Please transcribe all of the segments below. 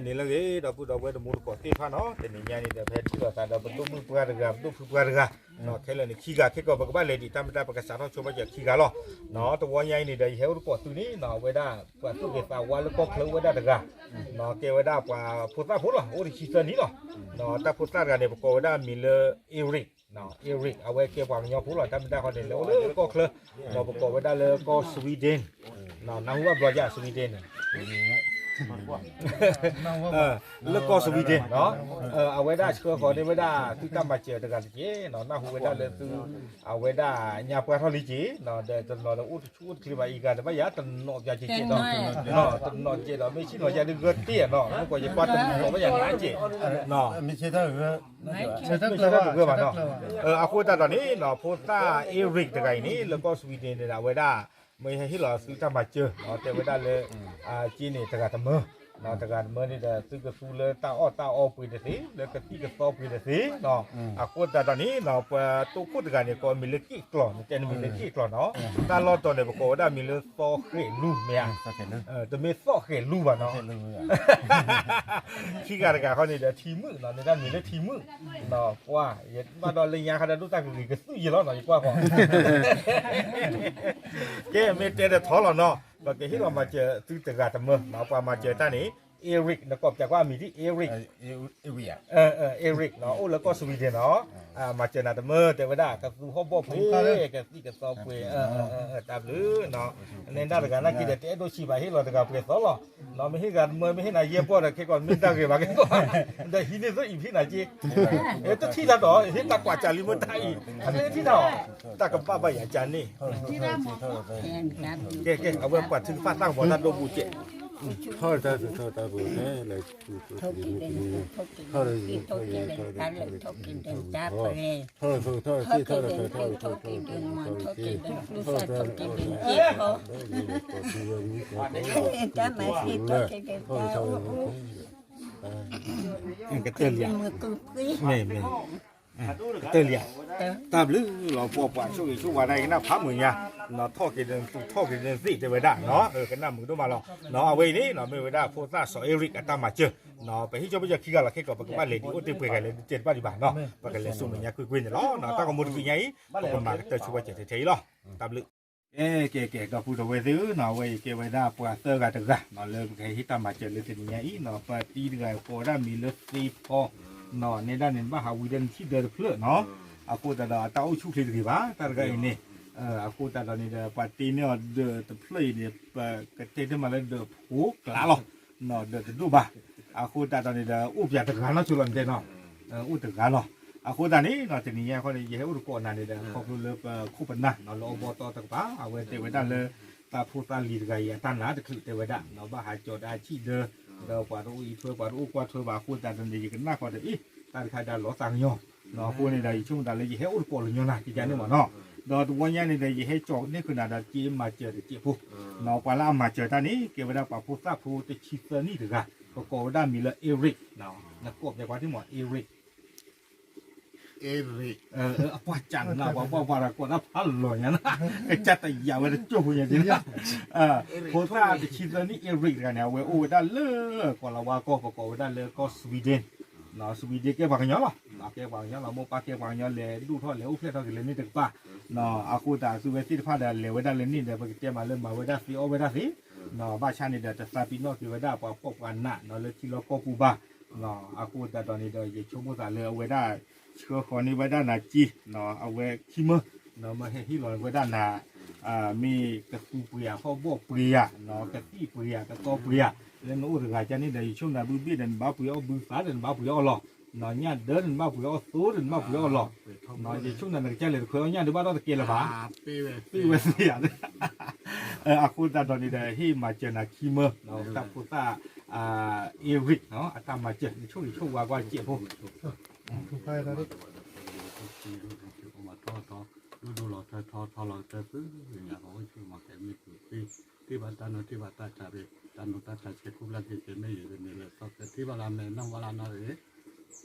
န့ၣ်လၢအဂ့ၤ ဒီပုၢ်ဒီဝဲၢ်တံၤသကိးသ့ၣ်တဖၣ်နီၤ, တနံၤညါန့ၣ်ဒီး ပဟဲထံၣ်လိာ်သးဒီးပဒိၣ်မုၣ်ပှၢ်တဂၤ ပဒိၣ်ဖုပှၢ်တဂၤ, ခဲလၢာ်န့ၣ်ခံဂၤ ခဲကီးပကဘၣ်လဲၤဒံးတၢ်မ့ၢ်တၢ် ပကစးထီၣ်ဆိဘၣ်စၢၤခံဂၤလီၤ. တဝီညါအံၤန့ၣ်ဒီး ယဟဲအိၣ်သကိးသုန့ၣ်နီၤ အဝဲဒၣ် ပှၤသူၣ်ဂ့ၤသးဝါလၢကီၢ်ချၢအိၣ်ဝဲဒၣ်တဂၤ, ကဲဝဲဒၣ်ပှၤဖိသၣ်ဖိလီၤ အိၣ်တဆံသၢနံၣ်လီၤ. တၢ်ဖိသၣ်တဂၤန့ၣ် ပကိးဝဲဒၣ်မံၤလၢ Eric, Eric အဝဲကဲပှၤကညီဖိလီၤ. တၢ်မ့ၢ်တၢ်ခီန့ၣ် လဲၤအိၣ်လၢကီၢ်ချၢ, ဒီးပကိးဝဲဒၣ်လၢကီၢ် Sweden, နၢ်ဟူဘၣ်ဘျီယါ Sweden န့ၣ် လၢကီၢ် Sweden နီၤ, အဝဲဒၣ်ဆှၢဃီၤန့ၢ်ဝဲဒၣ်သုတၢ်မၤစၢၤတဂၤတက့ၢ်နီၤ, နၢ်ဟူဝဲဒၣ်လၢသု အဝဲဒၣ်ညါပှၢ်ထီၣ်လံက့ၤ, ဒီးတနီၤဒီးအိၣ်တဆူၣ်အိၣ်တချ့ဘၣ် အံၤဂၤတဘၣ်ယၤ တနီၤပျးက့ၤက့ၤဒီး, တနီၤက့ၤဒီး မ့ၢ်ဆံၣ်နီၤယါဒုးဂၢၢ်တ့ၢ်နီၤ, မ့ၢ်ကွၢ်ယကွၢ်တနီၤဘၣ်ယၤနးက့ၤ, မ့ၢ်ဆံၣ်နီၤတဂၢၢ်ဘၣ်နီၤ. အဃိသတးဒီးန့ၣ်နီၤ ဖိသၣ် Eric တဂၤအံၤန့ၣ် လၢကီၢ် Sweden န့ၣ်ဒီး အဝဲဒၣ် မ့ၢ်ဟဲဟ့ၣ်လီၤသုတၢ်မၤစၢၤနီၤ, တဲဝဲဒၣ်လၢ က့န့ၣ်တဂၤတမၢ, တဂၤတမၢန့ၣ်ဒီး သုကသူလၢတၢ်အီၣ်တၢ်အီပှ့ၤတသ့, လၢကသံၣ်ကသီပှ့ၤတသ့နီၤ. အဃိသတးဒီးန့ၣ်နီၤ ပှၤတိခိၣ်တဂၤန့ၣ် ကိးမံၤလၢက့ၣ်ကျီၤန့ၣ် တဲနမံၤလၢက့ၣ်ကျီၤနီၤ, တၢ်လီၢ်တီၤန့ၣ် ပကိးဝဲဒၣ်မံၤလၢသီဃဲၤလူမ့ၢ်ဧါ, တမ့ၢ်သီဃဲၤလူဘၣ်နီၤ. ခံဂၤတဂၤဃီန့ၣ်ဒီးထံမုၣ်နီၤ, န့ၣ်ဒၣ်မံၤလၢထံမုၣ်, ပှၤ ယဘၣ်ဒီးလၢညါခါဒီးဒိၣ်တၢ်ကဂ့ၤကသုၣ်ယဲလီၤနီၤ ယကွၢ်ဃီ ကဲ မ့ၢ်တဲဒီးထီလီၤနီၤ, ပကဟ့ၣ်လီၤမၤစၢၤသုတဂၤတမၢနီၤ, ပှၤမၤစၢၤတၢ်န့ၣ် Eric နကိးပျးကွၢ်အမံၤဒ် Eric, Eric နီၤ, အိၣ်လၢကီၢ် Sweden နီၤ, မၤစၢၤနၤတမၢ တဲဝဲဒၣ် ကသူဟီၣ်ဘီၣ်ပှ့ၤ ကသံၣ်ကသီပှ့ၤ, တၢ်ဘျုးနီၤ, နဲဒၣ်တဂၤနာ်က့ဒီး တအဲၣ်ဒိးဆံးဘၣ် ဟ့ၣ်လီၤတဂၤပှဲၤသီလီၤ, မ့ၢ်ဟ့ၣ်ဂၤတမၢ မ့ၢ်ဟ့ၣ်နၤယဲၢ်ပီၢ်ဒီး ခဲကီးမ့ၢ်တၢ်ဂ့ၤဘၣ်ကဲကီး, ဒီးဟံးန့ၢ်သိးအံၤဖံးနၤက့ တထံၣ်တၢ်ဒီး ဟ့ၣ်တၢ်ကွၢ်ကၢ်လံမ့ၢ်တၢ်အံၤ အမ့ၢ်ထံၣ်တၢ်အီၤ တၢ်ကဘၣ်ဘၣ်ယၤကၢ်န့ၣ်, ကဲ ကဲ အဝဲပှၤထုကဖၣ်တၢ်ကပီၤတၢ်ဒိၣ်ပူၤကဲ, ထီၣ်တၢ်သထီၣ်တၢ်ပူၤ ထီၣ်လၢ ထီၣ်လၢ ထီၣ်လၢ ထီၣ်လၢ ထီၣ်လၢ ထီၣ်လၢ ထီၣ်လၢ ထီၣ်လၢ ထီၣ်လၢ ထီၣ်လၢ ထီၣ်လၢ ထီၣ်လၢ ထီၣ်လၢ ထီၣ်လၢ ထီၣ်လၢ ကတၢၢ်လံဧါ, မ့ၢ် မ့ၢ် ကတၢၢ်လံဧါ, တၢ်ဘျုးလီၤ ပှၤပှၤဆိၣ်ဂ့ၤဆိၣ်ဝါဒၣ် ယကနၣ်ဖးမုာ်ညါ, နီၤ ထီၣ်က့ၤဒီးသူ ထီၣ်က့ၤဒီးသ့ၣ်တဲဝဲဒၣ်နီၤ, ကနၣ်မုာ်ဒိၣ်မးလီၤ, နီၤ အဝဲအံၤန့ၣ်နီၤ မ့ၢ်ဝဲဒၣ်ဖိသၣ်စီၤ Eric အတၢ်မၤစၢၤ, နီၤ ပဟ့ၣ်ကၠီဘၣ်စၢၤခံဂၤလီၤ ခဲကီး ပကဘၣ်လဲၤဒံးအိၣ်တ့ၢ်ပှဲၤဂၤလဲၣ် ဒုးတဲတဘၣ်ဒံးဘၣ်နီၤ, ပကလဲၤဆူမဲာ်ညါကွ့ၢ်ကွ့ၢ်န့ၣ်လီၤ, တၢ်ဂီၤမူတက့ၢ်ညါအံၤ ပကမၤကတၢၢ်ဆိဝဲစဲးထဲထဲအံၤလီၤ, တၢ်ဘျုး ကဲ ကဲ ကဲ ဒီပုၢ်ဒီဝဲၢ်သ့ၣ်ဧၢနီၤ, အဝဲအံၤကဲဝဲဒၣ်ပှၤသၢဂၤတဂၤနီၤ လၢပကဟဲဟ့ၣ်တၢ်မၤစၢၤလၢတနံၤညါအံၤနီၤ, ပှၤတံၤတဂၤကိးဝဲဒၣ်မံၤလၢသ့ဖီ, နီၤ နဲဒၣ်န့ၣ် နဘၣ်ဟးဝံၤဒီးနထံၣ်ဒၢတဖျၢၣ်နီၤ, အဃိသတးဒီးအတၢ်အိၣ်ဆူၣ်ချ့တဂ့ၤဘၣ် တၢ်တဂၤအံၤန့ၣ်, အဃိသတးဒီးန့ၣ်ဒီး ပှၤတ့န့ၢ်အီၤဒၢးတဖျၢၣ်အံၤန့ၣ် ပကတဲတ့ၢ်မးလၢဒၢးဖိကျါလီၤ, နီၤ ဒၢးတဒိၣ်ဘၣ်, အဃိသတးဒီးန့ၣ်ဒီး အိၣ်ပၠးတဂၤနီၢ်ဆိလီၤန့ၣ်တဲနီၤ, အိၣ်တဂၤလီၤ, အဃိသတးန့ၣ်နီၤ တနံၤညါအဃိန့ၣ် ယဟဲအိၣ်သကိးနၤန့ၣ်ဒီး ခီဖျိလၢပခိၣ်ပနၢ်နီၤ လၢအဘီတီတကပၤ အဝဲတဲဝဲဒၣ်လၢ သးဖိသးလံၤတဂၤအံၤ အတၢ်နာ်တချုးတဲဝဲဒၣ်နီၤ ဘၣ်ဟးကၠီၤတၢ်ဆံၣ်ဒၢ, ဒီးပှၤတအိၣ်အံးထွဲ ပှၤတအိၣ်ကွၢ်ထွဲဘၣ်အဃိသတးဒီးန့ၣ် ယကနၣ်ဃီဒီး အ့ၣ် တၢ်တခါဒၣ်လီၤသးကညီၤ, အဃိန့ၣ်ဒီး ယဆိကမိၣ်သးလၢယဟဲအိၣ်သကိးလၢညီနၤ ကကန့ၣ်မးနီၤ, ဒီးတဝီညါန့ၣ်ဒီး ယဟဲကၠီၤန့ၢ်ဃုာ်နၤဒီးက့မၤစၢၤတကဲးဖိ, နီၤ ပှၤလၢအမၤစၢၤတၢ်န့ၣ် ကဲဝဲဒၣ်ပှၤဖိသၣ်ဖိတဆံသၢနံၣ်တဂၤ, ပကိးဝဲဒၣ်မံၤလၢ Eric, နကိးပျးကွၢ်ထံၣ်မး Eric အပှၢ်ကၢ်နၤ ပှၤပှၢ်ပှၢ်ဒီးကိးတၢ်ဖးလီၤညါနၤ, ကစၢ်တယာ်ဝဲတကၠိၢ်ဖိညါက့ၤ, ဖိသၣ်တဆံသၢနံၣ် Eric တဂၤန့ၣ် အဝဲအိၣ်ဝဲဒၣ်လၢကီၢ်လၤဝါကီၢ် ပကိးဝဲဒၣ်လၢကီၢ် Sweden, Sweden ကဲပှၤကညီလီၤ, ကဲပှၤကညီလီၤ မိၢ်ပၢ်ကဲပှၤကညီလဲၤဒိၣ်ထီၣ်လဲၤအိၣ်ဖျဲၣ်ထီၣ်က့ၤလၢန့ၣ်တကပၤ, အဃိသတးသုဝဲသ့ၣ်တဖၣ်ဒီးလဲၤဝဲဒၣ်လၢန့ၣ်ဒီး ပကတဲမးလၢမၤဝဲဒၣ်သ့အီၣ်ဝဲဒၣ်သ့, ဘၣ်ဆၣ်န့ၣ်ဒီး တသးပ့ၤနီၣ်က့ၤဝဲဒၣ်ပှၤဖှီၣ်ပှၤနးနီၤ လၢထံလီၢ်ကီၢ်ပူၤဘၣ်, အဃိသတးဒီးန့ၣ်ဒီး ယဆိကမိၣ်သးလၢအဝဲဒၣ် ဆှၢဃီၤန့ၢ်ဝဲဒၣ်နၤက့, အဝဲခံမၢ, မ့ၢ်ဟဲဟ့ၣ်လီၤဝဲဒၣ်နၤ, မ့ၢ်ကသူပှ့ၤယၤ ဟီၣ်ဘီၣ်ပှ့ၤယၤ, ကသံၣ်ပှ့ၤယၤ ကသီပှ့ၤယၤ, လၢနအိၣ်တဂၤကန့ၣ်ဒီး ယဆိကမိၣ်နၤဘုဘ့ၣ်ဒီး နဘၣ်ပှ့ၤအီၣ်ဘုသးဒီး နဘၣ်ပှ့ၤအီၣ်လီၤ, ညၣ်ဒၢဒီး နဘၣ်ပှ့ၤအီၣ်သိဒီး နဘၣ်ပှ့ၤအီၣ်လီၤ, ယဆိကမိၣ်နၤ နကစၢ်လဲၤတခွဲးအီၣ်ညၣ်ဒၢးဘၣ်ဒီးတကဲလၢၤဘၣ်, ပ့ၢ်ဝဲသ့ဧါ, အဃိသတးဒီးန့ၣ်ဒီး ဟ့ၣ်မၤစၢၤနၤခံမၢ, တၢ်ဖိသၣ် Eric အတၢ်မၤစၢၤ နဆိၣ်ဂ့ၤဆိၣ်ဝါကွၢ်စဲးဖိ ထီၣ်ထီၣ် ဒိၣ်ဒိၣ်လီၤထီထီ ထီလီၤကတၢၢ်သု ညါကီၢ်အိၣ်ဆူၣ်မၤကဲမ့ၢ်သူၣ်သ့ ထံၣ်ဘၣ်တၢ်နီၢ်ထံၣ်ဘၣ်တၢ်ဆါဘ့ၣ် တၢ်နီၢ်တၢ်ဆါဆဲးခိၣ်ဘျၣ်က့ၤကဲမ့ၢ်ယဲၢ်တန့ၣ်လၢ သီၣ်ကဲထံၣ်ဘၣ်လၢမဲာ်နီၢ်ဝါလၢနီၢ်ရ့ၣ်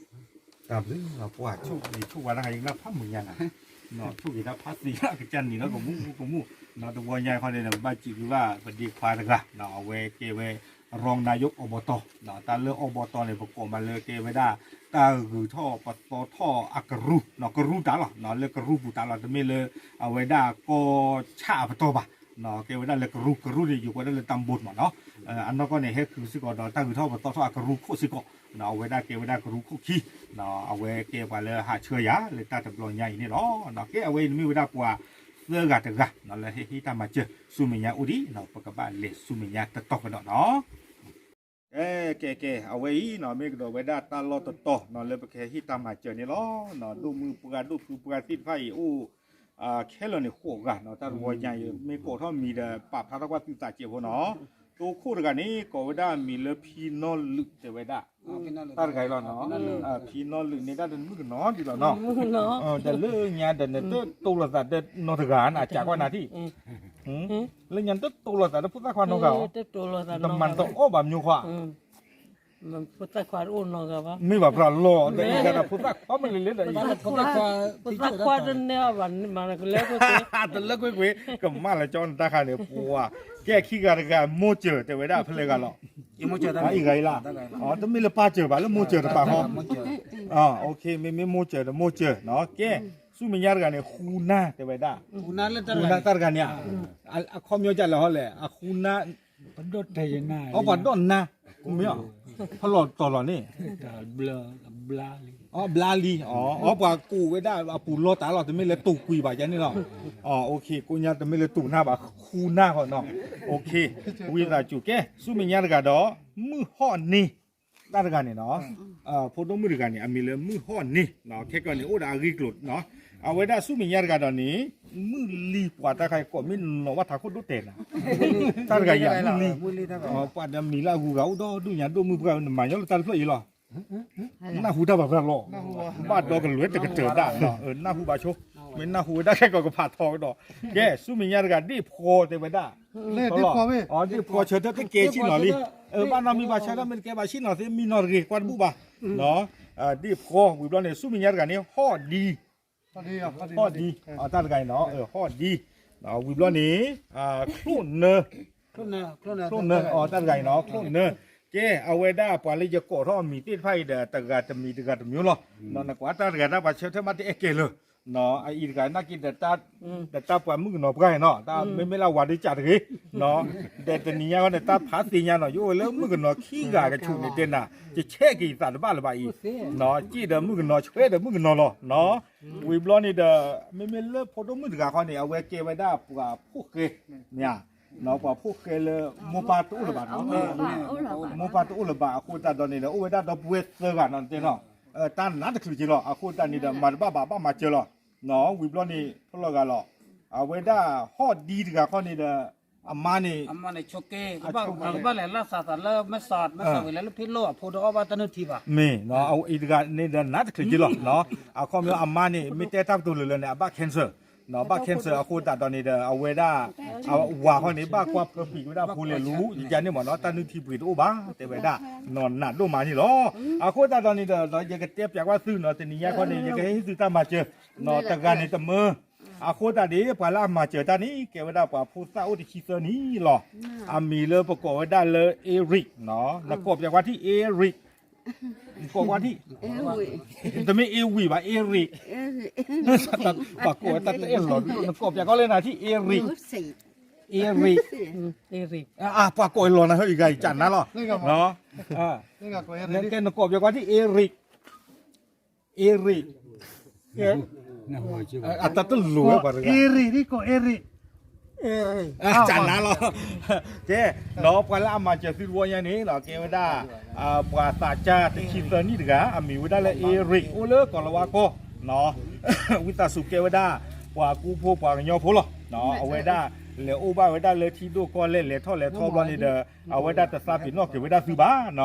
တၢ်ဘျုးလီၤပှၢ် ဆိၣ်ဂ့ၤဆိၣ်ဝါတၢ်ဟဲကနၣ်ဖးမုာ်ညါနၤ, ဆိၣ်ဂ့ၤတၢ်ဖးသ့လၢကစၢ်နံၤလီၤ ကမူၣ်ကမူၣ်, တဝီညါခီန့ၣ်ဒီး ဘၣ်စံးဘျုးဘၣ်ပဒ့ခွါတဂၤ အဝဲကဲဝဲ ရူၢ်နၤယိးအိၣ်ဘီတီၢ်, တၢ်လၢအိၣ်ဘီတီၢ်န့ၣ် ပကိးမးလၢကဲဝဲဒၣ် တၢ်ဂုၤထီၣ်ပသီထီၣ်အကရူၢ်, ကရူၢ်တၢ်လီၤ, လၢကရူၢ်ပူၤတၢ်လီၤ, တမ့ၢ်လၢ အဝဲဒၣ်ကီၢ်ဆၣ်အပတီၢ်ဘၣ်, ကဲဝဲဒၣ်လၢကရူၢ်, ကရူၢ်န့ၣ် ယိၤဝဲဒၣ်လၢတၢ်ဘိမးနီၤ, အနီၢ်ကီၢ်န့ၣ် ဟဲဃုာ်စ့ၢ်ကီးဒီးတၢ်ဂုၤထီၣ်ပသီထီၣ်အကရူၢ်ခိၣ်စ့ၢ်ကီး, အဝဲဒၣ်ကဲဝဲဒၣ်ကရူၢ်ခိၣ်ခံ, အဝဲကဲပှၤလၢဟးဆှၢယၤလၢတၢ်တဘျီညါအံၤန့ၣ်လီၤ. ကဲ အဝဲအံၤန့ၣ်မ့ၢ်ဝဲဒၣ်ပှၤသၢဂၤတဂၤ လၢဟဲဟ့ၣ်တၢ်မၤစၢၤ, ဆူမဲာ်ညါအိၣ်ဒံး ပကဘၣ်လဲၤဆူမဲာ်ညါတတီၤကဒီးနီၤ. ကဲ ကဲ ကဲ အဝဲအံၤနီၤ မ့ၢ်ကဒီးဝဲဒၣ်တၢ်လီၢ်တတီၤနီၤ လၢပကဟဲဟ့ၣ်တၢ်မၤစၢၤန့ၣ်လီၤ. ဒိၣ်မုၢ်ပှၢ်ဒိၣ်ဖုပှၢ်သ့ၣ်တဖၣ်အံၤအိၣ် ခဲလၢာ်န့ၣ်ဃိးဂၤနီၤ, တၢ်တဝီညါအံၤ မ့ၢ်ကိးထီၣ်မံၤဒီး ပာ်ဖျါထီၣ်ကွၢ်သုသးစဲးဖိနီၤ. တိခိၣ်တဂၤန့ၣ် ကိးဝဲဒၣ်မံၤလၢဖံနီၢ်လုးတဲဝဲဒၣ်, တၢ်တဂၤအံၤလီၤနီၤ, ဖံနီၢ်လုးန့ၣ် တၢ်တမုၣ်ကနီၤဒ်လီၤနီၤ, ဒီးလၢညါဒီးနတတိၢ်လိာ်သးဒီးနီတဂၤနၤ ကးကွၢ်နၤထံၣ် လၢညါနတတိၢ်လိာ်သးဒီးဖိသၣ်ခွါနီတဂၤဧါ, တမၤနတအီၣ်ဘၣ်မညိခွါ, ဖိသၣ်ခွါတအိၣ်နီတဂၤဘၣ်, မ့ၢ်ဘၣ်ပြၢ်လီၤ, ဒီးအံၤဒီးဖိသၣ်ခွါမ့ၢ်လဲၤလဲၤဒီး ဖိသၣ်ခွါတန့ၢ်အီၣ်ဘၣ်မး တလၢကွ့ၢ်ကွ့ၢ်, တလၢကွ့ၢ်ကွ့ၢ်, ကမၣ်လၢကၠီနတၢ်ခါန့ၣ် ပှၤ, ကဲခံဂၤတဂၤ မိၢ်စၢၤတဲဝဲဒၣ်ဖဲလဲၣ်ဂၤလီၤ, အံၤဂၤအံၤလီၤ, တမ့ၢ်လၢပၢ်စၢၤဘၣ် လၢမိၢ်စၢၤတပာ်ဃီ မ့မ့ၢ်မိၢ်စၢၤဒီးမိၢ်စၢၤနီၤ, ကဲ, ဆူမဲာ်ညါတဂၤန့ၣ် ဃူနၢ်တဲဝဲဒၣ်, ဃူနၢ်တၢ်တဂၤန့ၣ်, အခီပညီဒ်လဲၣ်ဟီလဲၣ်, အဃူနၢ်, အပှၤဒီးနၢ်, မ့ၢ်, ဖလီၢ်တီၤလီၤန့ၣ်, အဘျါလံ, အပှၤကူးဝဲဒၣ်အပူၤလီၤတၢ်လီၤ တမ့ၢ်လၢတူာ်ကွံာ်ဘၣ်ယၤန့ၣ်လီၤ, ကိးညါတမ့ၢ်လၢတူာ်နၢ်ဘၣ် ဃူနၢ်ဃီနီၤ, ဝံသးစူၤကဲ ဆူမဲာ်ညါတဂၤဒီး, မုၢ်ဟီၣ်န့ၢ် တၢ်တဂၤန့ၣ်နီၤ, ဖိဒိၣ်မုၣ်တဂၤန့ၣ် အမံၤလၢမုၢ်ဟီၣ်န့ၢ်, ခဲကီန့ၣ် အိၣ်ဒီးအဂ့ၢ်ကျိၤ, အဝဲဒၣ်ဆူမဲာ်ညါတဂၤဒီးန့ၣ်, မုၢ်လံၤပှၤတၢ်ခါကိးမ့ၢ်နီၤဘၣ်ထးခိၣ်ဒိၣ်တဲာ်နၤ, တၢ်တဂၤယၤမုၢ်လံၤ, ပှၤဒီးမံၤလၢအဂုၤအဂၤအိၣ်ဒီဒူၣ်ညါဒိၣ်မုၢ်ပှၢ် နမၤညီလၢတၢ်တဖျၢၣ်အံၤလီၤ နၢ်ဟူတၢ်ပာ်ဖျါလီၤ, ဘၣ်ဒီကလုာ်တကတၢၢ်ဒၣ်, နၢ်ဟူဘၣ်ဆိ, မ့ၢ်နၢ်ဟူဝဲဒၣ်ခဲကီးကဖးထီကဒီး, ကဲ ဆူမဲာ်ညါတဂၤ ဒ့ၣ်ဖှီတဲဝဲဒၣ်, ဒ့ၣ်ဖှီဆၢထၢၣ်တကဲဆံၣ်နီၤလံ, ဘၣ်နီတမံၤဘၣ်ဆၢထၢၣ်မ့ၢ်တကဲဘၣ်ဆံၣ်နီၤသ့ မံနီၤတဂ့ၤ ကွၢ်တဘူၣ်ဘၣ်, ဒ့ၣ်ဖှီ ဝံၤဘျီန့ၣ် ဆူမဲာ်ညါတဂၤန့ၣ် ဟီၣ်ဒံ, ဟီၣ်ဒံ, တၢ်တဂၤအံၤနီၤ, ဟီၣ်ဒံ, ဝံၤဘျီန့ၣ်, ချိၣ်နၢ, ချိၣ်နၢ, တၢ်တဂၤအံၤနီၤ ချိၣ်နၢ, ကဲ အဝဲဒၣ်ပှၤလၢယကိးထီၣ်အမံၤသ့ၣ်တဖၣ်အံၤဒီး တဂၤတမံၤတဂၤတမံၤလီၤ, နကွၢ်တၢ်တဂၤတၢ်ပှၤဆၢထၢၣ်မးတအဲၣ်ကဲလၢၤ, အအံၤတဂၤနာ်က့ဒီး ဒီးတၢ်ပှၤမုၣ်ကနီၤပှၢ်အံၤနီၤ တၢ်မ့မ့ၢ်လၢဝၤဒုးကးတဂ့ၤ, ဒီးတနံၤညါဃီန့ၣ် တၢ်ဖးသ့ၣ်ညါနီၤ ယအိၣ်ဝဲလၢမုၣ်ကနီၤခံဂၤကဆူးန့ၣ်တဲနၤ, ယဆဲးက့ၤယသးတဘၣ်လၢၤဘၣ်အံၤ, က့ၣ်ဒီးမုၣ်ကနီၤဆွဲဒီးမုၣ်ကနီၤလီၤ, ဝံၤဘျီန့ၣ်ဒီး မ့မ့ၢ်လၢဖိဒိၣ်မုၣ်တဂၤဃီန့ၣ် အဝဲကဲဝဲဒၣ်ပှၤဖိၣ်ဃဲ, မ့ၢ်ဧါ, ပှၤဖိၣ်ဃဲလၢ မိၢ်ပၢ်တအိၣ်လၢၤဘၣ်နီၤ, မိၢ်ပၢ်တအိၣ်လၢၤဘၣ် အဃိသတးဒီးန့ၣ်ဒီး အိၣ်ဝဲဒၣ်ဒီပုၢ်ဝဲၢ်သၢဂၤနီၤတဲနီၤ, တၢ်နးတချုးက့ၤလီၤ အဃိသတးန့ၣ်ဒီး မၤတဘၣ်ဘၣ် ဘၣ်မၤစၢၤလီၤ, ဝံၤဘျီန့ၣ် ဖီၣ်လီၤဂာ်လီၤ, အဝဲဒၣ်ဟီၣ်ဒံတဂၤဃီန့ၣ်ဒီး အမါန့ၣ်, ကဘၣ်လဲၤလၢသးသးလၢမဲာ်ဆှး, မဲာ်ဆှးဝံၤလၢလၢဖံလိၣ်အဖိဒီးအီၣ်ဘၣ်တၢ်နုၢ်ထံဘၣ်, မ့ၢ်, အံၤတဂၤန့ၣ်ဒီးနးတချုးက့ၤလီၤ, အခီပညီအမါန့ၣ် မ့ၢ်တဲတၢ်ပတိၤလၢာ်လၢာ်န့ၣ် အဘၣ် cancer, ဘၣ် cancer အဃိသတးဒီးန့ၣ်ဒီး အဝဲဒၣ် ဝၤဃီန့ၣ် ဘၣ်ကွၢ်ဖၢပံၤဝဲဒၣ်ဖိလဲၤလူၤ ယယါန့ၣ်မ့ၢ်နီၤ တၢ်နုၢ်ထံပှ့ၤတအိၣ်ဘၣ် တဲဝဲဒၣ်, နီၢ်နးဒိၣ်မးန့ၣ်လီၤ, အဃိသတးဒီးန့ၣ်ဒီး ယကတဲပျးကွၢ်သုနီၤ တနံၤညါခီန့ၣ် ယကဟ့ၣ်သုတၢ်မၤစၢၤ, နီၤတဂၤန့ၣ်တမၢ, အဃိသတးဒီး ပှၤလၢအမၤစၢၤတၢ်န့ၣ် ကဲဝဲဒၣ်ပှၤဖိသၣ်အိၣ်တဆံသၢနံၣ်လီၤ, အမံၤလၢပကိးဝဲဒၣ်လၢ Eric, နကိးပျးကွၢ်ထံၣ် Eric, နကိးကွၢ်ထံၣ်, တမ့ၢ် Eric ဘၣ် Eric, ပှၤကိးဝဲတၢ်တအဲၣ်လီၤ နကိးပျးကွၢ်လၢနၤထံၣ် Eric, Eric, ပှၤကိးအလီၤနၤဟၢအံၤဂၤအံၤ ကနၤလီၤ, ကဲနကိးပျးကွၢ်ထံၣ် Eric, Eric, အတၢ်တလိၤဝဲပှၤတဂၤ, Eric, Eric, ကနၤလီၤ, ကဲ, ဒီးပှၤလၢအမၤစၢၤသုတဝီညါန့ၣ် ကဲဝဲဒၣ် ပှၤသးစၢ်တဆံသၢနံၣ်တဂၤ အမံၤဝဲဒၣ်လၢ Eric အိၣ်လၢကီၢ်လၤဝါကီၢ်, ဝံသးစူၤကဲဝဲဒၣ် ပှၤကူဖိပှၤကညီဖိလီၤ, အဝဲဒၣ် လဲၤအိၣ်ဘၣ်ဝဲဒၣ်လၢထံဒိၣ်ကီၢ်လဲၢ် လဲၤထီၣ်လဲၤထီဘျီန့ၣ်ဒီး အဝဲဒၣ်တသးပ့ၤနီၣ်က့ၤဝဲဒၣ်သုဘၣ်နီၤ,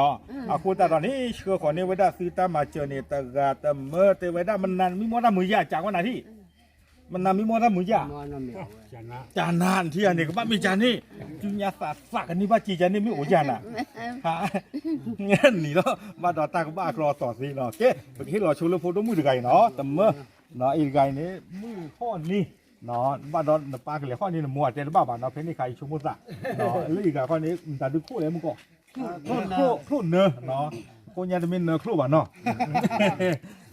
အဃိသတးဒီးန့ၣ် ဆှၢဃီၤန့ၢ်ဝဲဒၣ်သုတၢ်မၤစၢၤန့ၣ် တဂၤတမၢတဲဝဲဒၣ် မနၤမံမီၢ်တၢ်မုာ်ယၢ် ကးကွၢ်နၤထံၣ် မနၤမံမီၢ်တၢ်မုာ်ယၢ်, ကနၤထံၣ်ယၤန့ၣ် ကဘၣ်မ့ၢ်ကန့ၣ်, တုၤညါသးသးကန့ၢ်ဘၣ်စ့ၢ်ကန့ၣ် မ့ၢ်အိၣ်ယၢ်နၤ, နံၤလီၤ, ဘၣ်ဒီးတၢ်ကဘၣ်အကျီအသီၣ်သ့နီၤ, ကဲ, ပကဟ့ၣ်လီၤဆိလၢဖိဒိၣ်မုၣ်တဂၤအံၤနီၤ, တမၢ, အံၤတဂၤအံၤန့ၣ် မုၢ်ဟီၣ်န့ၣ်, ဘၣ်ဒီးနပၢ်ကလဲၤဟီၣ်န့ၣ် နမိၢ်အတဲတဘၣ်ဘၣ်နီၤ, ဖဲန့ၣ်ခါအံၤဆိကမိၣ်သး, လၢအံၤတဂၤခီန့ၣ် မတၤဒုခိၣ်လဲၣ်မုၢ်ကီၢ် ချိၣ်နၢ, အဃိညါတမ့ၢ်နၢချိၣ်ဘၣ်နီၤ,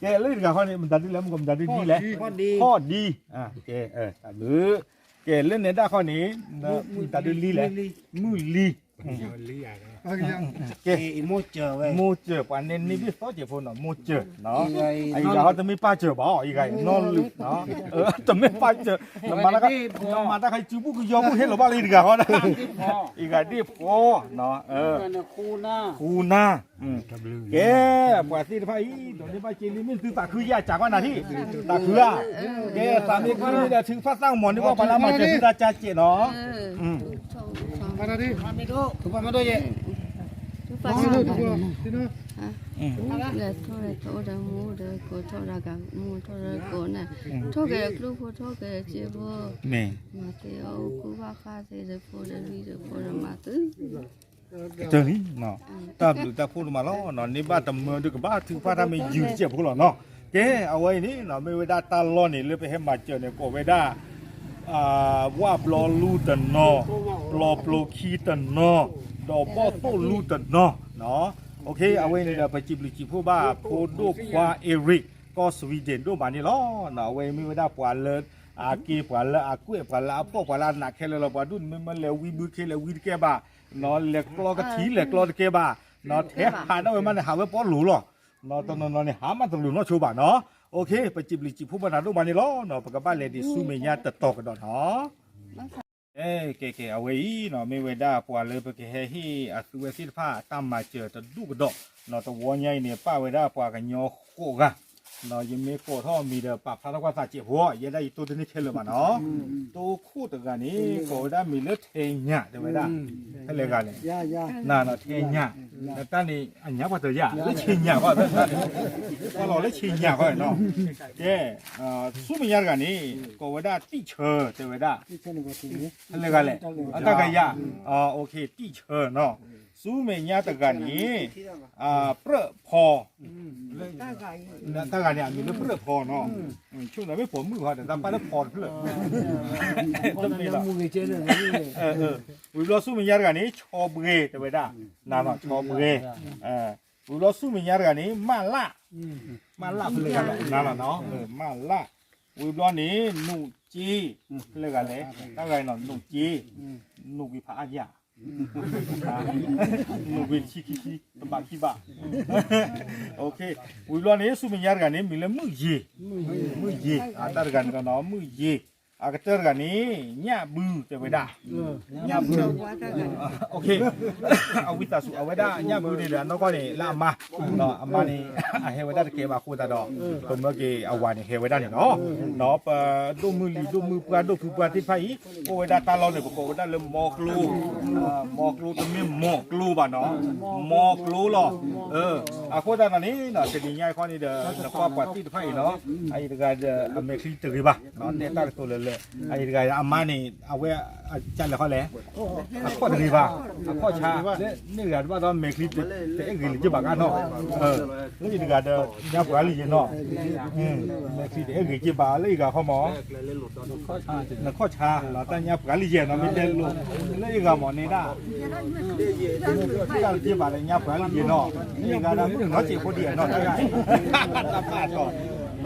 ကဲလၢတဂၤဃီန့ၣ် မတၤဒ်လဲၣ် မ့ၢ်ကမတၤဒ်လဲၣ်, ဖီၣ်ဒံ, ကဲ, ကဲလၢနဲဒၣ်ဃီန့ၣ်, မတၤဒ်လဲၣ်, မုၢ်လံ, ကဲ, မိၢ်စၢၤပှၤန့ၣ်န့ၢ်ဘ့ၣ်သီစဲးဖိနီၤ မိၢ်စၢၤ, အံၤဂၤဟီတမ့ၢ်ပၢ်စၢၤဘၣ် အံၤဂၤနီၢ်လုၢ်, တမ့ၢ်ပၢ်စၢၤ, နမၤတၢ်ခါစုဘူၣ်ကယီဘူၣ်ဟ့ၣ်လီၤဘၣ်လၢအံၤတဂၤဃီ, အံၤဂၤဒ့ၣ်ဖှီၣ်, ဃူနၢ်, ကဲ, ပှၤသ့ၣ်တဖၣ်အံၤ ဒိးန့ၢ်ဘၣ်က့လံ မ့ၢ်သုသးခုယၤစးကွၢ်နၤထံၣ်, သးခုဧါ, ကဲသးမ့ၢ်ခုန့ၣ်ဒီး ထုကဖၣ်သၣ်ကမီၤန့ၢ်ဘၣ်ပှၤလၢအမၤစၢၤသုတၢ်ကၢ်စဲးနီၤ, လဲၤထီၣ်လဲၤထီၣ်ဒီးမူဒီး ကိးထီၣ်ဒီးကမူထီၣ်ဒီးကိးန့ၣ်, ထီၣ်က့ၤကျိဖိထီၣ်က့ၤစ့ဖိ, မၤသ့အီၣ်ကူဘၣ်ဃါသ့ဒီးဖိဒီးလံဒီးဖိဒီးမၤသု ကတၢၢ်လံ, တၢ်ဘျုးတၢ်ဖှိၣ်တမးလီၤ, န့ၢ်ဘၣ်တမၢဒုးကဘၣ်ထုကဖၣ်တၢ်မ့ၢ်ယုာ်တစဲးဖိလီၤနီၤ, ကဲ, အဝဲအံၤန့ၣ် မ့ၢ်ဝဲဒၣ်တၢ်လီၢ်န့ၣ် လၢပဟဲမၤစၢၤန့ၣ် ကိးဝဲဒၣ် ဝၣ်ဘျီလူတနီၤ, ပျီပျိခံတနီၤ, ဒီးဘီၣ်သိၣ်လူတနီၤ, အဝဲအံၤန့ၣ်ဒီး ပစံးဘျုးစံးဖှိၣ်ဘၣ် ဖိဒိၣ်ခွါ Eric ကီၢ် Sweden ဒိၣ်မးန့ၣ်လီၤ, အဝဲအံၤမ့ၢ်ဝဲဒၣ်ပှၤလၢအက့ ပှၤလၢအကွဲး ပှၤလၢအဖှီၣ် ပှၤလၢအနးခဲလၢာ်လီၤ, ပှၤဒိၣ်န့ၣ်မ့ၢ်မ့ၢ်လဲၤဝံဘုခ့လဲၤဝံတကဲဘၣ်, လဲၤကျီကထံလဲၤကျီတကဲဘၣ်, ထဲဟးဒၣ်ဝဲမးန့ၣ် ဟးဝဲပီလိၤလီၤ, တနီၤနီၤန့ၣ် ဟးမးတလိၤနီၢ်ဆိဘၣ်နီၤ, ပစံးဘျုးစံးဖှိၣ်ဘၣ်နၤဒိၣ်မးန့ၣ်လီၤ, ပကဘၣ်လဲၤဒံးဆူမဲာ်ညါတတီၤကဒီးနီၤ ကဲကဲ အဝဲအံၤနီၤ မ့ၢ်ဝဲဒၣ်ပှၤလၢပကဟဲဟ့ၣ်အသုဝဲသ့ၣ်တဖၣ်တၢ်မၤစၢၤတဒူၣ်ကဒီး, တဝီညါအံၤန့ၣ် ပာ်ဝဲဒၣ်ပှၤကညီဃိးဂၤ, ယမ့ၢ်ကိးထီၣ်မံၤဒီး ပာ်ဖျါထီၣ်ကွၢ်သးစဲးဖိ, ယဲဒၣ်ယတိၢ်တန့ၢ်ခဲလၢာ်ဘၣ်နီၤ, တိခိၣ်တဂၤန့ၣ် ကိးဝဲဒၣ်မံၤလၢထဲညၣ် တဲဝဲဒၣ်, ဖဲလဲၣ်ဂၤလဲၣ်, နၤနီၤ ထဲညၣ်, တၢ်န့ၣ် အညါပှၤတယၣ် လၢဆ့ညၣ်ဃီ, ကွၢ်လီၤလၢဆ့ညၣ်ဃီနီၤ, ကဲ, ဆူမဲာ်ညါတဂၤန့ၣ် ကိးဝဲဒၣ်တံၣ်ဆၢ တဲဝဲဒၣ်, ဖဲလဲၣ်ဂၤလဲၣ်, တၢ်ဂၤယၤ, တံၣ်ဆၢနီၤ, ဆူမဲာ်ညါတဂၤန့ၣ် ပြၢၣ်ဖီ, တၢ်ဂၤန့ၣ် အမံၤလၢပြၢၣ်ဖီနီၤ, ဆိၣ်နၤမ့ၢ်ပိာ်မုၣ်ဃီဒီး တၢ်ပာ်လၢဖီတဖျၢၣ်, ဝံၤဘျီဆူမဲာ်ညါတဂၤန့ၣ် ဆီဘှ့ တဲဝဲဒၣ်, နၤနီၤ ဆီဘှ့, ဝံၤဘျီဆူမဲာ်ညါတဂၤန့ၣ် မၢ်လၣ်, မၢ်လၣ်ဖဲလဲၣ်ဂၤလဲၣ်, နၤနီၤ, မၢ်လၣ်, ဝံၤဘျီန့ၣ် နူၣ်က့, ဖဲလဲၣ်ဂၤလဲၣ်, တၢ်ဂၤနီၤ နူၣ်က့, နူၣ်ကွံာ်ဖးအါယၤ နူၣ်ကွံာ်တဆံခံဆံ တဘးခံဘး, ဝံၤဘျီန့ၣ် ဆူမဲာ်ညါတဂၤန့ၣ် မံၤလၢမုၣ်ယ့ၤ, မုၣ်ယ့ၤ, တၢ်တဂၤန့ၣ်ဒီးနီၤ မုၣ်ယ့ၤ, အကတၢၢ်တဂၤန့ၣ် ညၣ်ဘု တဲဝဲဒၣ်, ညၣ်ဘု, အဝံသးစူၤ အဝဲဒၣ်ညၣ်ဘုန့ၣ်ဒီး အနီၢ်ကီၢ်န့ၣ် လၢအမါ, အမါန့ၣ် အဟဲဝဲဒၣ်တကဲဘၣ်အဃိသတးဒီး ပမၢက့ၤအဝၤန့ၣ် ဟဲဝဲဒၣ်န့ၣ်လီၤ. ပဒိၣ်မုၢ်လံၤဒိၣ်မုၢ်ပှၢ်ဒိၣ်ဖုပှၢ်သ့ၣ်တဖၣ်အံၤ အိၣ်ဝဲဒၣ်တၢ်လီၢ်န့ၣ် ပကိးဝဲဒၣ်လၢမီကျိ, မီကျိတမ့ၢ်မီၢ်ကျိဘၣ်နီၤ, မီကျိလီၤ. အဃိသတးဒီးန့ၣ် တနံၤညါအံၤခီန့ၣ်ဒီး နကွၢ်ပှၤသ့ၣ်တဖၣ်အံၤနီၤ, အအံၤတဂၤဒီး အမဲာ်ချံတဂ့ၤဘၣ်, နဲတၢ်ကတိၤလၢလၢ, အအံၤတဂၤအမါန့ၣ် အဝဲ ကလဲၤခီလဲၣ်, အခီၣ်တဂ့ၤဘၣ်, အခီၣ်ဆါ, လၢန့ၣ်တဂၤတဘၣ်ဒီး မဲာ်ချံတအဲၣ်ဂ့ၤလၢၤက့ဘၣ်ကနီၤ, လၢအံၤတဂၤဒီး ညါပှၤလံယဲနီၤ, မဲာ်ချံတအဲၣ်ဂ့ၤက့ဘၣ်လၢအံၤဂၤခီမး, နခီၣ်ဆါ တၢ်ညါပှၤလံယဲနီၤ မ့ၢ်တဲလိၤ, လၢအံၤဂၤမးန့ၣ်ဒၣ် တၢ်လၢက့ဘၣ်ဒီးညါပှၤလံယဲနီၤ, အံၤဂၤဒီးမုၣ်နီၢ်စံးဖိဒံးနီၤ, တၢ်ဘၣ်တီၤ, အံၤလၢအံၤ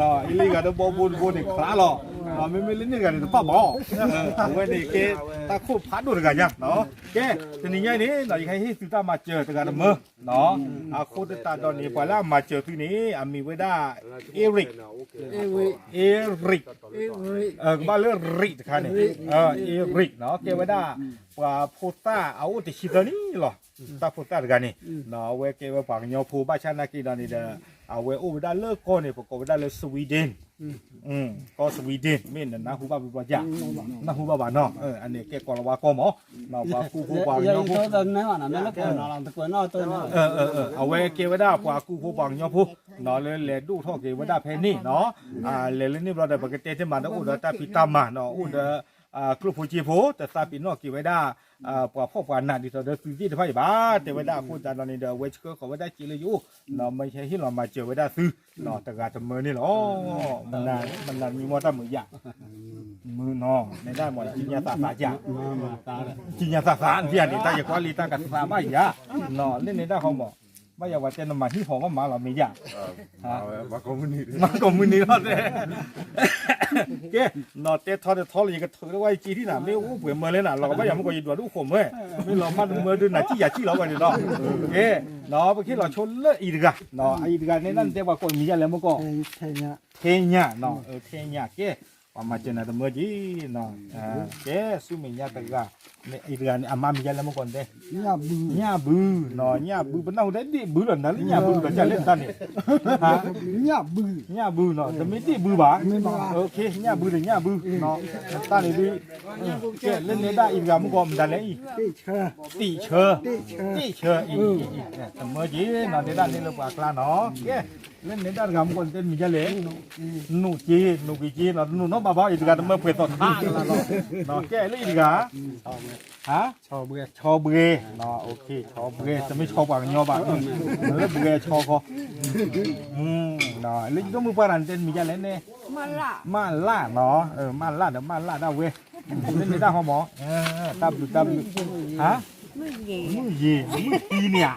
ဂၤဒီးဘီဘိတဘိန့ၣ်ချါလီၤ, မ့မ့ၢ်လၢန့ၣ်တဂၤန့ၣ်တဘၣ်ဘၣ်, အဝဲန့ၣ်ကဲ တၢ်ခိၣ်ဖးဒိၣ်တဂၤညါ, ကဲ တနံၤညါအံၤန့ၣ် ယကဟ့ၣ်သုတၢ်မၤစၢၤတဂၤတမၢ, အဃိသတးဒီးန့ၣ် ပှၤလၢအမၤစၢၤသုန့ၣ် အမံၤဝဲဒၣ် Eric, Eric, ကဘၣ်လၢ Rick တခါန့ၣ်, Eric နီၤ ကဲဝဲဒၣ် ပှၤဖိသၣ်အအိၣ်တဆံသၢနံၣ်လီၤ, တၢ်ဖိသၣ်တဂၤန့ၣ်, အဝဲကဲဝဲပှၤကညီဖိဘၣ်ဆၣ်နာ်က့ဒီးန့ၣ်ဒီး အဝဲအိၣ်ဝဲဒၣ်လၢကီၢ်န့ၣ် ပကိးဝဲဒၣ်လၢ Sweden, ကီၢ် Sweden မ့ၢ်နနၢ်ဟူဘၣ်ဘျီဘျီယါ, နၢ်ဟူဘၣ်ဘၣ်နီၤ, အန့ၣ်ကဲကိးလီၤဝါကီၢ်မး, ပှၤကူဖိပှၤကညီဖိ အဝဲကဲဝဲဒၣ်ပှၤကူဖိပှၤကညီဖိ, လၢလဲၤဒိၣ်ထီၣ်က့ၤဝဲဒၣ်ဖဲန့ၣ်နီၤ, လဲၤလၢန့ၣ်ဘျီဒီး ပကတဲတ့ၢ်မးဒီးအိၣ်ဒီးတၢ်ဖံးတၢ်မၤနီၤ, အိၣ်ဒီး ကျိၣ်ဖိစ့ဖိ တသးပ့ၤနီၣ်က့ၤဝဲဒၣ် ပှၤဖှီၣ်ပှၤနးဒ်သိးဒီးသုသ့ၣ်တဖၣ်အံၤဘၣ်, တဲဝဲဒၣ်အဃိသတးဒီးန့ၣ်ဒီး အဝဲဆှၢဃီၤဝဲဒၣ်စ့လၢယအိၣ်, မ့ၢ်ဟဲဟ့ၣ်လီၤမၤစၢၤဝဲဒၣ်သု တဂၤတမၢန့ၣ်လီၤ, မနၤမံမီၢ်တၢ်မုာ်ယါ မုၢ်နီၤ နဲဒၣ်မ့ၢ် ကံညါသးသးယၤ, ကံညါသးသးဒ်န့ၣ် တၢ်ယကွၢ်လံတၢ်ကသးဘၣ်ယၤ, လၢန့ၣ်ဒၣ်ဃီမး, ဘၣ်ယၤပှၤတဲနမၤဟံၣ်ဟီၣ်ဘၣ်မၤလီၤမ့ၢ်ယၤ, မၤကိးမုၢ်နံၤလီၤတဲ, ကဲ, နီၤတဲထီတထီလၢယကထုးတဝဲယက့ထံၣ်နၤ မ့ၢ်အိၣ်ပှဲၤမၢလဲၣ်နၤ လီၤကဘၣ်ယၤမ့ၢ်ကီးယဒွးဒိၣ်ဃိးမၢ, မ့ၢ်လီၤမၢ်တမၢဒုးနၤစံၣ်ယၤစံၣ်လီၤဝဲန့ၣ်လီၤ, ကဲ, နီၤ ပကဟ့ၣ်လီၤဆိလၢအံၤတဂၤ, အံၤတဂၤန့ၣ်ဒၣ်နတဲပှၤကိးမံၤယၤလဲၣ်မ့ၢ်ကီး, ထဲညါ, ထဲညါ, ကဲ, ပှၤမၤစၢၤနၤတမၢက့ၤ, ကဲ, ဆူမဲာ်ညါတဂၤ, အံၤတဂၤန့ၣ် အမါမံၤယၤလဲၣ်မ့ၢ်ကီးတဲ, ညၣ်ဘု, ညၣ်ဘု, ပနၢ်ဟူဒၣ်ဒ့ၣ်ဘုလီၤ နၤလၢညၣ်ဘုလီၤ ကလဲၣ်တၢ်န့ၣ်, ညၣ်ဘု, ညၣ်ဘုနီၤ တမ့ၢ်ဒ့ၣ်ဘုဘၣ်, ညၣ်ဘုဒီးညၣ်ဘု, တၢ်န့ၣ်ဒုး, ကဲလၢနဲဒၣ်အံၤတဂၤမ့ၢ်ကီးမတၤလဲၣ်အံၤ, တ့ၢ်ဆၢ, တ့ၢ်ဆၢအံၤ, တမၢက့ၤနီၤ နဲဒၣ်န့ၣ်လၢပှၤကျါနီၤ, ကဲ, လၢနဲဒၣ်တဂၤမ့ၢ်ကီးနတဲမံၤယၤလဲၣ်, နူၢ်က့ၤ, နူၢ်က့ၤက့ၤနီၤ တနူၢ်နီတဘၣ်ဘၣ် အံၤတဂၤတမၢပှဲၤသိးထါလီၤ, ကဲလၢအံၤတဂၤ, ဟါ, ဆီဘှဲ, ဆီဘှဲ, ဆီဘှဲ, တမ့ၢ်ဆီပှၤကညီဘၣ်, လၢဘှဲဆီခီ, လၢယဒိၣ်မုၣ်ပှၢ်တဂၤနတဲမံၤယၤလဲၣ်န့ၣ်, မၢ်လၢ်နီၤ, မၢ်လၢ်ဒီးမၢ်လၢ်ဒၣ်ဝဲ, လၢနဲဒၣ်ဃီမး, တၢ်ဘျုးတၢ်ဘျုး, ဟါ, မုၢ်ယ့ၤ, မုၢ်တံန့ၣ်ဧါ,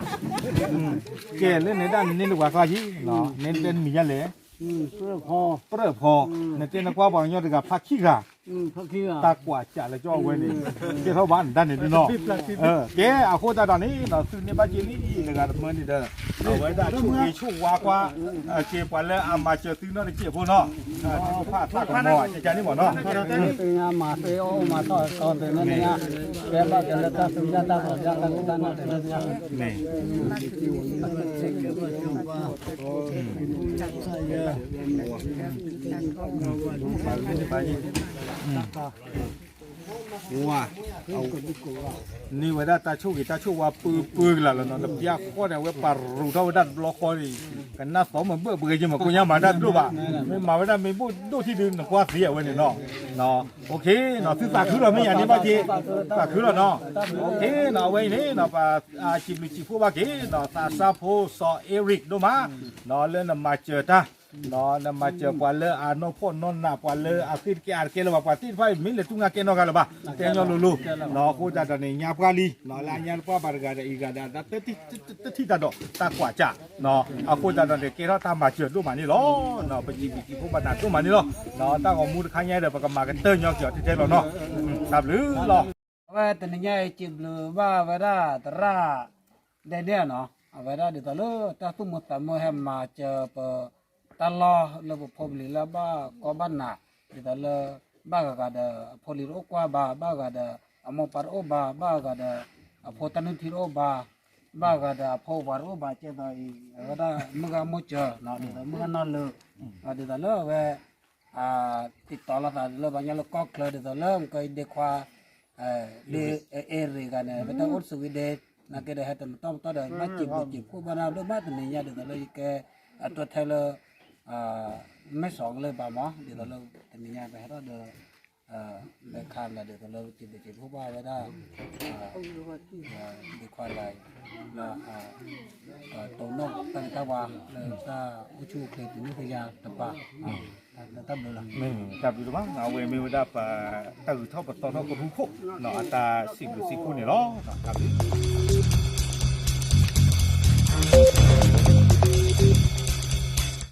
ကဲလၢနဲဒၣ်န့ၣ်လၢပှၤကျါယံၤ, နဲတဲမံၤယၤလဲၣ်, ပြၢၢ်ဖီ, နတဲနကွၢ်ပှၤကညီတဂၤဖးခံဂၤ တၢ်ကွၢ်စးလၢကၠီဝဲန့ၣ်, ကဲထီၣ်ဘၣ်နတၢ်န့ၣ်ဒုနီၤ, ကဲအဃိသတးဒီးန့ၣ် သုန့ၢ်ဘၣ်က့ၤလံအံၤတဂၤတမၢန့ၣ်ဒီး, အဝဲဒၣ်ဆိၣ်ဂ့ၤဆိၣ်ဝါကွၢ်, က့ၤပှၤလၢအမၤစၢၤသုနီတကဲးဖိနီၤ, ဖးသးကမီၤကကန့ၣ်မ့ၢ်နီၤ, မၤသ့အီၣ်မၤသီၣ်ကီသ့ၣ်န့ၣ်, ကဲဘၣ်က့ၤလၢတၢ်သူၣ်ယၢ်တၢ်သီၣ်ယၢ်တၢ်ကတၢၢ်နီတမံၤ, န့ၢ်ဝဲဒၣ်တၢ်ဆိၣ်ဂ့ၤတၢ်ဆိၣ်ဝါပၢပၢကလာ်လီၤနီၤ, တပျၢ်ဃီန့ၣ် အဝဲပာ်ရူးထီၣ်ဝဲဒၣ်တဘျီဃီန့ၣ်, ကနၣ်သီမ့ၢ်ဘၢၣ်ပှဲၤက့ၤမ့ၢ်ကိညါမၤတၢ်တဒိၣ်ဘၣ်, မ့ၢ်မၤဝဲဒၣ်မ့ၢ်ဘိၣ်ဒိၣ်ထံဒုးနကွၢ်သ့အဝဲန့ၣ်နီၤ, သုသးခုလီၤမ့ၢ်ယၤန့ၣ်ဘၣ်က့ၤ, သးခုလီၤနီၤ, အဝဲအံၤန့ၣ် ပစံးဘျုးစံးဖှိၣ်ဘၣ်က့ၤဒီးသးစၢ်ဖိစီၤအ့ရ့းဒိၣ်မး, လၢနမၤစၢၤတၢ် နမၤစၢၤပှၤလၢအနီၢ်ဖှီၣ်နီၢ်နးပှၤလၢအဃ့ၢ်တကဲအါတကဲလၢၤဘၣ် ပှၤသ့ၣ်တဖၣ်အံၤ မ့ၢ်လဲၤတူၢ်ငါကဲနီၢ်ဂၤလၢၤဘၣ်, တဲညီလိၤလိၤ, အဃိသတးဒီးန့ၣ် ညါပှၢ်လံ, လၢအညါပှၢ်ပှၤတဂၤဒီးအံၤဂၤဒီး တထံၣ်တၢ်ဒီးတၢ်ကွၢ်စး, အဃိသတးဒီးန့ၣ် ကဲထီၣ်တၢ်မၤစၢၤဒိၣ်မးန့ၣ်လီၤ, ပစံးဘျုးစံးဖှိၣ်ဘၣ်နၤဒိၣ်မးန့ၣ်လီၤ, တၢ်ဂီၤမူတခါညါဒီး ပကမၤကတၢၢ်ညီက့ၤအီၤထဲထဲလီၤနီၤ, တၢ်ဘျုးလီၤ. အဝဲတနံၤညါအံၤစံးဘျုးဘၣ်ဝဲဒၣ်သရၣ် ဒဲဒဲနီၤ, အဝဲဒၣ်ဒ်သိးလၢတၢ်သူၣ်မုာ်သးမုာ်ဟဲမၤစၢၤပတၢ်လီၢ်လၢပဖိပလံၤလၢဘၣ်ကီဘၣ်နး, ဒ်သိးလၢ ဘၣ်ဂၤဂၤဒီးအဖိလံၤတအိၣ်ကွၢ်ဘၣ်, ဘၣ်ဂၤဒီးအမိၢ်ပၢ်တအိၣ်ဘၣ်, ဘၣ်ဂၤဒီးအဖိတၢ်နုၢ်ထံတအိၣ်ဘၣ်, ဘၣ်ဂၤဒီးအဖိဝၤတအိၣ်ဘၣ်ကဲသိးအံၤ, အဝဲဒၣ်မုၢ်ဂၤမိၢ်စၢၤနီၤ, ဒ်သိးလၢမုၢ်ဂၤနီၢ်လၢ, ဒ်သိးလၢအဝဲ တံးတီၤလိာ်သးလၢပှၤကညီလၢကီၢ်ချၢ ဒ်သိးလၢမကီဒ့ခွါ ဒ့အ့ရ့းဂၤန့ၣ် ပတၢ်အိၣ်တစူးဝံၤဒ့, နာ်က့ဒီးဟဲတမတီၢ်မတီၢ်ဒီး ဘၣ်စံးဘျုးစံးဖှိၣ်ဘၣ်နၤဒိၣ်မးတနံၤညါ ဒ်သိးလၢယကဲအတီထဲလၢ မဲၢ်စီၤကလၢဘၣ်မး ဒ်သိးလၢတနံၤညါပဟဲထီၣ်ဒီး လဲၤခးလၢာ်ဒ်သိးလၢစံးဘျုးစံးဖှိၣ်ဘၣ်ဝဲဒၣ် ဒ့ခွါလၢာ် လၢ တိၢ်နီၣ်တၢ်ဂ့ၢ်တၢ်ဝါလၢတၢ်အိၣ်ဆူၣ်အိၣ်ချ့တနံၣ်တယါတပၤ, တၢ်ဘျုးလီၤ. တၢ်ဘျုးတမး အဝဲမ့ၢ်ဝဲဒၣ်ပတၢ်ဂုၤထီၣ်ပသီထီၣ်ကရူၢ်ခိၣ် အတၢ်စံးဘျုးစံးဖှိၣ်န့ၣ်လီၤ. တၢ်ဘျုး